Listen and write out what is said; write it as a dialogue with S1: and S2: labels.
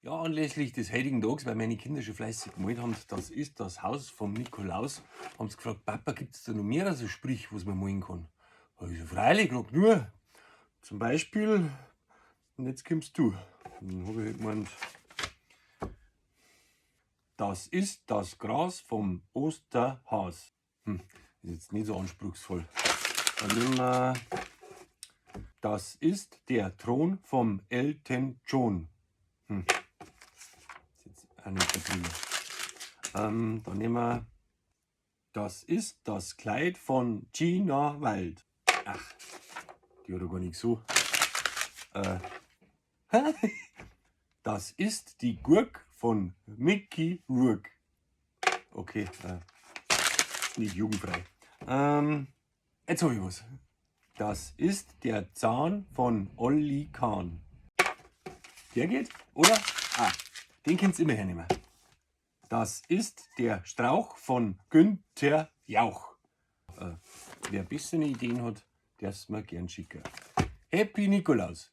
S1: Ja, anlässlich des heutigen Tags, weil meine Kinder schon fleißig gemalt haben, das ist das Haus vom Nikolaus, haben sie gefragt: Papa, gibt's da noch mehr so Sprich, was man malen kann? Hab ich so: Freilich, grad nur. Zum Beispiel, und jetzt kommst du. Dann hab ich halt gemeint, das ist das Gras vom Osterhas. Ist jetzt nicht so anspruchsvoll. Dann nehmen wir, das ist der Thron vom Elton John. Ist jetzt auch nicht der Brüller. Dann nehmen wir, das ist das Kleid von Gina Wild. Ach, die hat doch gar nicht so. Das ist die Gurk von Mickey Rourke. Okay, nicht jugendfrei. Jetzt hab ich was. Das ist der Zahn von Olli Kahn. Der geht, oder? Ah, den könnt's immer hernehmen. Das ist der Strauch von Günther Jauch. Wer bessere Ideen hat, darf's mir gern schicken. Happy Nikolaus!